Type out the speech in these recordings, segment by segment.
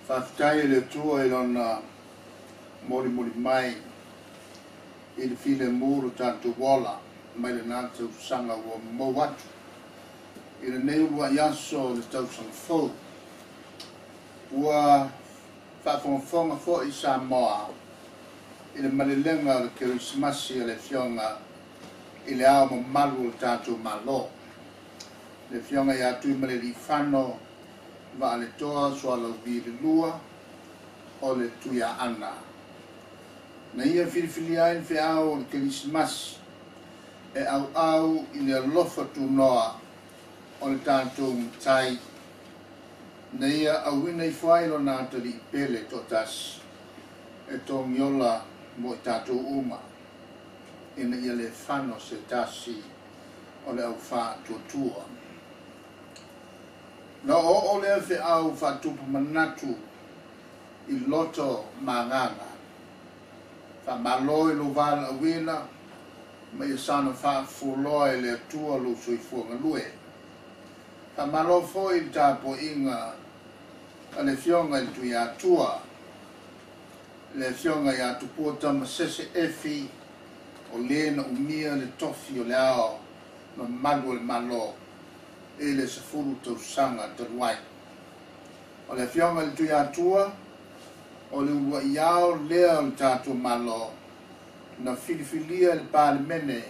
Faafetai i le Atua i Lona molimoli mai i le filemu lo tatou ola mai lena tausaga ua mou atu i lenei uluai aso o le tausaga fou. Ua faafogafoga foi Samoa i le malelega o le Kerisimasi a le Afioga i le Ao Mamalu o le tatou Malo, le Afioga ia Tuimalealiifano Vaaletoa Sualauvi II o le Tuiaana. Na ia filifilia ai le feau o le Kerisimasi e auau i le alofa tunoa o le tatou Matai, na ia auina ifo ai lona atalii pele toatasi e togiola mo i tatou uma, ina ia le fano se tasi o le aufaatuatua. Na oo lea feau faatupu manatu i loto ma agaga. Faamalo i lou valaauina ma ia saga faafuloa e le Atua lou soifua galue. Faamalo foi i le tapuaiga a le Afioga i le Tuiatua, le Afioga ia Tupua Tamasese Efi, o le na umia le tofi o le Ao Mamalu o le Malo i le 10 tausaga talu ai. O le Afioga i le Tuiatua, o le uluai ao lea o le tatou Malo na filifilia e le Palemene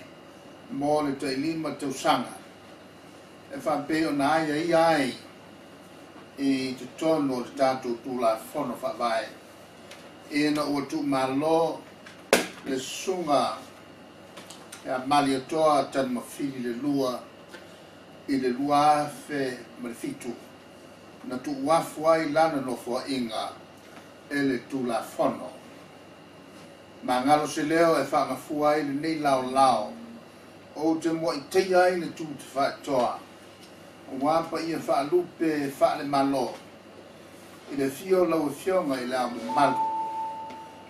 mo le tailima tausaga e faapei ona aiaia ai i totonu o le tatou Tulafono Faavae, ina ua tuumalo le susuga ia Malietoa Tanumafili le lua i le 2007, na tuuafu ai lana nofoaiga e le Tulafono. Magalo se leo e faagafua ai lenei laolao, ou te muaiteia ai le tu tafaitoa, aua paia faalupe faale-Malo, i le afio o lau Afioga i le Ao Mamalu,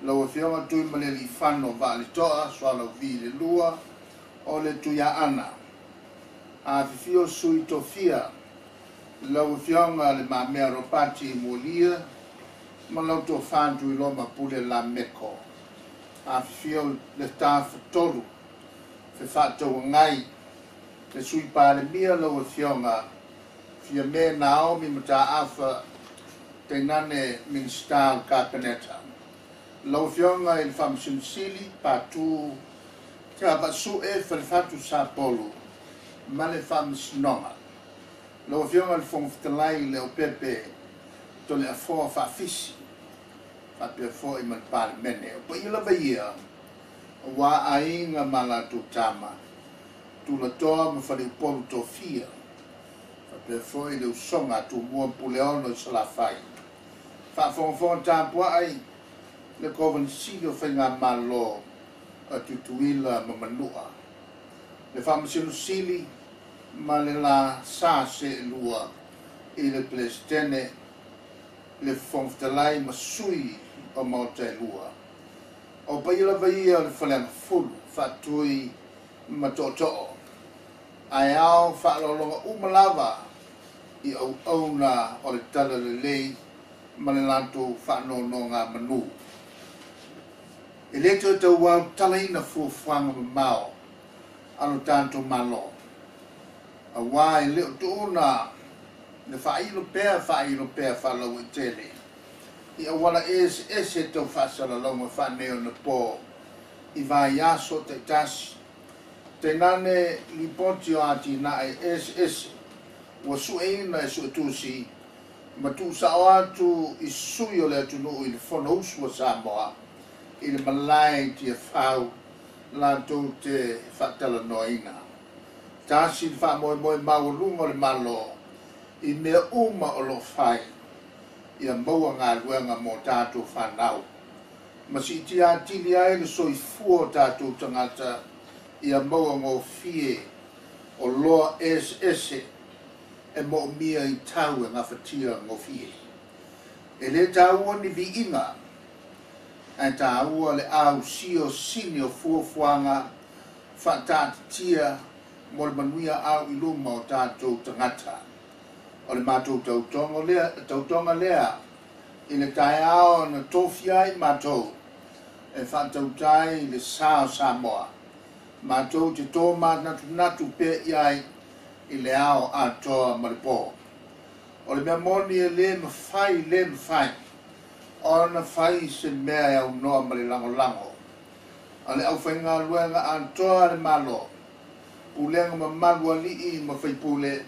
lau Afioga Tuimalealiifano Vaaletoa Sualauvi le lua o le Tuiaana, afifio sui tofia, lau Afioga Le Mamea Ropati Mualia ma lau Tofa Tuiloma Pule Lameko, afifio le Tafatolu Fefaatauagai, le Sui Palemia lau Afioga Fiame Naomi Mataafa, tainane Minisita o le Kapeneta, lau Afioga i le Faamasino Sili Patu Tiavaasue Falefatu Sapolu ma le Faamasinoga, lau Afioga i le Fofoga Fetalai Leaupepe Toleafoa Faafisi, faapea foi ma le Palemene. O paia lava ia aua aiga ma latou tama, Tulatoa ma Faleupolu Tofia, faapea foi le usoga a Tumua ma Puleono i Salafai. Faafogafoga tapuai le Kovana Sili o Faigamalo a Tutuila ma Manua, le Faamasino Sili ma le la sa seelua i le Peresetene, le Fofoga Fetalai ma sui o Maota e lua. O paia lava ia o le Faleagafulu, Faatui ma Tootoo, ae ao faaaloaloga uma lava i auauna o le Talalelei ma le latou faanonogamanu. E le toe tauau talaina fuafuaga mamao a lo tatou Malo, aua e le o tuuna le faailo pea faalauaitele i auala eseese tau faasalalauga faaneionapo i vaiaso taitasi, tainane lipoti o atinae eseese ua sueina e suetusi ma tuusao atu i sui o le atunuu i le Fonousu a Samoa i le malae i Tiafau latou te faatalanoaina. Tasi le faamoemoe maualuga o le Malo i mea uma o lo o fai ia maua galuega mo tatou whanau. Ma siitia atili ai le soifua o tatou tagata ia maua gofie o loa eseese e moomia i tau e gafatia gofie. E le taua ni viiga, ae taua le ausia sini o fuafuaga faataatitia mo le manuia au i luma o tatou tagata. O le matou tautoga lea I le taeao na tofia ai matou e faatautai le sa o Samoa, matou te tomanatunatu pea i ai i le ao atoa ma le po. O le mea moni e le mafai, le mafai ona fai se mea e aunoa ma le lagolago a le aufaigaluega atoa a le Malo, pulega mamalu alii ma faipule,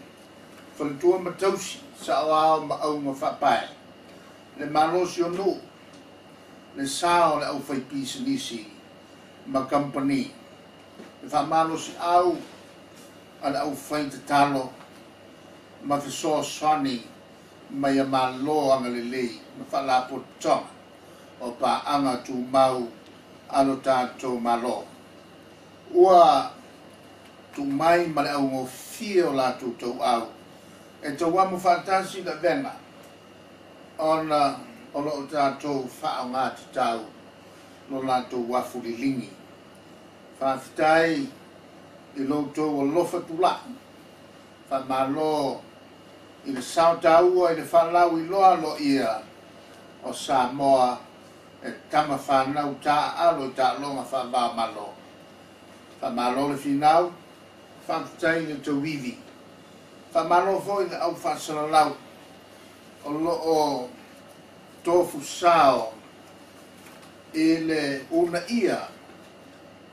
faletua ma tausi, saoao ma auga faapae, le malosi o nuu, le sa o le aufaipisinisi ma kamupani, le faamalosiau a le aufaitatalo ma fesoasoani mai a Malo agalelei ma faalapotopotoga o paaga tumau a lo tatou Malo. Ua tuu mai ma le augofie o latou tauau e tauamo faatasi le avega ona o lo o tatou faaaoga tatau lo latou afu liligi. Faafetai i lo outou alofa tulai, faamalo i le sao taua i le faalauiloa aloaia o Samoa e tama fanau taaalo i taaloga faava-o-Malo. Faamalo le finau, faafetai i le tauivi. Faamalo foi i le au faasalalau o lo o tofusao i le uunaia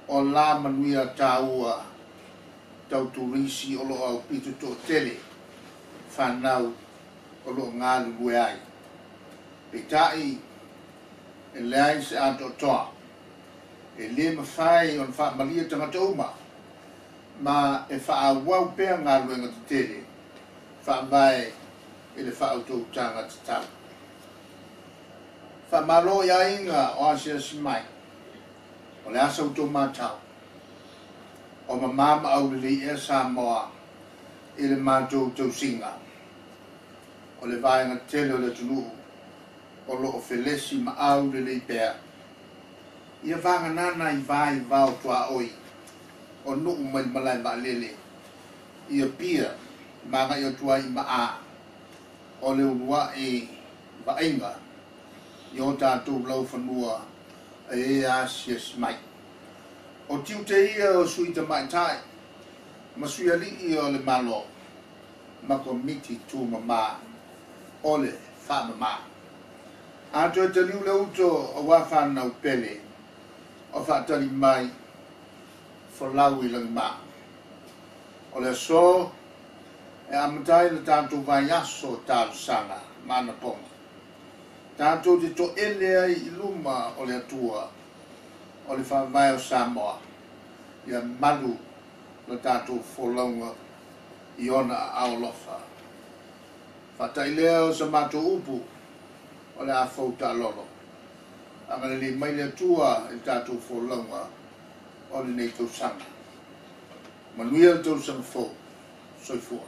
o la manuia taua tau turisi o lo o aupito toatele fanau o lo o galulue ai. Peitai, e leai se atoatoa, e le mafai ona faamalie tagata uma, ma e faaauau pea galuega tetele faavae i le faautautaga tatau. Faamalo i aiga o asiasi mai, o le a sa outou matau, o mamā ma aulelei ea Samoa i le matou tausiga. O le vaega tele o le atunuu o lo o felesi ma aulelei pea. Ia vaganana i va i vao tuaoi o nuu mai le malae vaalele i Apia ma agai atu ai i Maa o le uluai vaaiga i o tatou laufanua e asiasi mai. O tiute ia o sui tamaitai ma sui alii o le Malo ma komiti tumama o le faamama. A toe taliu le uto aua fanau pele o faatali mai folau i lagima. O le aso e amata ai le tatou vaiaso o talosaga ma anapogi. Tatou te toele ai i luma o le Atua o le faavae o Samoa, ia malu le tatou folauga i ona aao alofa. Faatai lea o sa matou upu o le a fou taalolo. Agalelei mai le Atua i le tatou folauga o lenei tausaga. Manuia le tausaga fou. Soifua.